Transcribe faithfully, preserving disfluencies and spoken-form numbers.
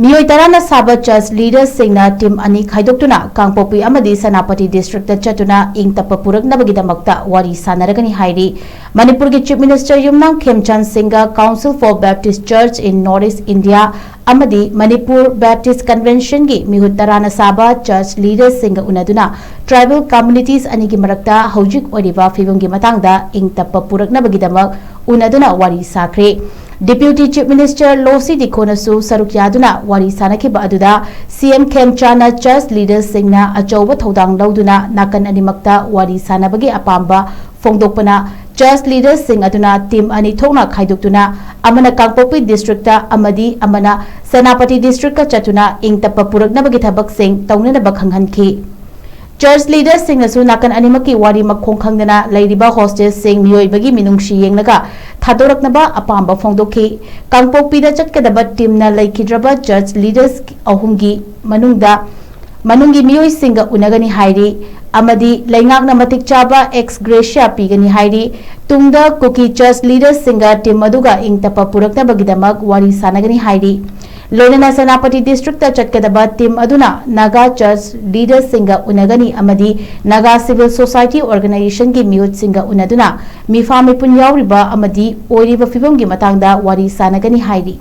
ꯃꯤꯑꯣꯏ ꯇꯔꯥꯅ ꯁꯥꯕ church leaderꯁꯤꯡꯅ team ꯑꯅꯤ ꯈꯥꯏꯗꯣꯛꯇꯨꯅ ꯀꯥꯡꯄꯣꯛꯄꯤ ꯑꯃꯗꯤ ꯁꯦꯅꯥꯄꯇꯤ districtꯇ ꯆꯠꯇꯨꯅ ꯏꯪ ꯇꯞꯄ ꯄꯨꯔꯛꯅꯕꯒꯤꯗꯃꯛꯇ ꯋꯥꯔꯤ ꯁꯥꯟꯅꯔꯒꯅꯤ ꯍꯥꯏꯔꯤ꯫ ꯃꯅꯤꯄꯨꯔꯒꯤ Chief Minister ꯌꯨꯝꯅꯥꯝ ꯈꯦꯝꯆꯥꯟ ꯁꯤꯡꯒ Council for Baptist Church in North East India ꯑꯃꯗꯤ ꯃꯅꯤꯄꯨꯔ Baptist Conventionꯒꯤ ꯃꯤꯍꯨꯠ ꯇꯔꯥꯅ ꯁꯥꯕ church leaderꯁꯤꯡꯒ ꯎꯅꯗꯨꯅ tribal communities ꯑꯅꯤꯒꯤ ꯃꯔꯛꯇ ꯍꯧꯖꯤꯛ ꯑꯣꯏꯔꯤꯕ ꯐꯤꯕꯝꯒꯤ ꯃꯇꯥꯡꯗ ꯏꯪ ꯇꯞꯄ ꯄꯨꯔꯛꯅꯕꯒꯤꯗꯃꯛ ꯎꯅꯗꯨꯅ ꯋꯥꯔꯤ ꯁꯥꯈ꯭ꯔꯦ꯫ Deputy Chief Minister ꯂꯣꯁꯤ ꯗꯤꯈꯣꯅꯁꯨ ꯁꯔꯨꯛ ꯌꯥꯗꯨꯅ ꯋꯥꯔꯤ ꯁꯥꯅꯈꯤꯕ ꯑꯗꯨꯗ CM ꯈꯦꯝꯆꯥꯟꯅ church leaderꯁꯤꯡꯅ ꯑꯆꯧꯕ ꯊꯧꯗꯥꯡ ꯂꯧꯗꯨꯅ ꯅꯥꯀꯟ ꯑꯅꯤꯃꯛꯇ ꯋꯥꯔꯤ ꯁꯥꯅꯕꯒꯤ ꯑꯄꯥꯝꯕ ꯐꯣꯡꯗꯣꯛꯄꯅ church leaderꯁꯤꯡ ꯑꯗꯨꯅ team ꯑꯅꯤ ꯊꯣꯛꯅ ꯈꯥꯏꯗꯣꯛꯇꯨꯅ ꯑꯃꯅ ꯀꯥꯡꯄꯣꯛꯄꯤ districtꯇ ꯑꯃꯗꯤ ꯑꯃꯅ ꯁꯦꯅꯥꯄꯇꯤ districtꯀ ꯆꯠꯇꯨꯅ ꯏꯪ ꯇꯞꯄ ꯄꯨꯔꯛꯅꯕꯒꯤ ꯊꯕꯛꯁꯤꯡ ꯇꯧꯅꯅꯕ ꯈꯪꯍꯟꯈꯤ꯫ Church leaderꯁꯤꯡꯅꯁꯨ ꯅꯥꯀꯟ ꯑꯅꯤꯃꯛꯀꯤ ꯋꯥꯔꯤ ꯃꯈꯣꯡ ꯈꯪꯗꯅ ꯂꯩꯔꯤꯕ hostage ꯁꯤꯡ ꯃꯤꯑꯣꯏꯕꯒꯤ ꯃꯤꯅꯨꯡꯁꯤ ꯌꯦꯡꯂꯒ ꯊꯥꯗꯣꯔꯛꯅꯕ ꯑꯄꯥꯝꯕ ꯐꯣꯡꯗꯣꯛꯈꯤ꯫ ꯀꯥꯡꯄꯣꯛꯄꯤꯗ ꯆꯠꯀꯗꯕ teamꯅ ꯂꯩꯈꯤꯗ꯭ꯔꯕ church leaders ꯑꯍꯨꯝꯒꯤ ꯃꯅꯨꯡꯗ ꯃꯅꯨꯡꯒꯤ ꯃꯤꯑꯣꯏꯁꯤꯡꯒ ꯎꯅꯒꯅꯤ ꯍꯥꯏꯔꯤ ꯑꯃꯗꯤ ꯂꯩꯉꯥꯛꯅ ꯃꯇꯤꯛ ꯆꯥꯕ ex gratia ꯄꯤꯒꯅꯤ ꯍꯥꯏꯔꯤ꯫ ꯇꯨꯡꯗ ꯀꯨꯀꯤ church leaderꯁꯤꯡꯒ team ꯑꯗꯨꯒ ꯏꯪ ꯇꯞꯄ ꯄꯨꯔꯛꯅꯕꯒꯤꯗꯃꯛ ꯋꯥꯔꯤ ꯁꯥꯅꯒꯅꯤ ꯍꯥꯏꯔꯤ꯫ ꯂꯣꯏꯅꯅ ꯁꯦꯅꯥꯄꯇꯤ districtꯇ ꯆꯠꯀꯗꯕ team ꯑꯗꯨꯅ ꯅꯥꯒꯥ church leaderꯁꯤꯡꯒ ꯎꯅꯒꯅꯤ ꯑꯃꯗꯤ ꯅꯥꯒꯥ civil society organizationꯒꯤ ꯃꯤꯍꯨꯠꯁꯤꯡꯒ ꯎꯅꯗꯨꯅ ꯃꯤꯐꯥ ꯃꯤꯄꯨꯟ ꯌꯥꯎꯔꯤꯕ ꯑꯃꯗꯤ ꯑꯣꯏꯔꯤꯕ ꯐꯤꯕꯝꯒꯤ ꯃꯇꯥꯡꯗ ꯋꯥꯔꯤ ꯁꯥꯅꯒꯅꯤ ꯍꯥꯏꯔꯤ꯫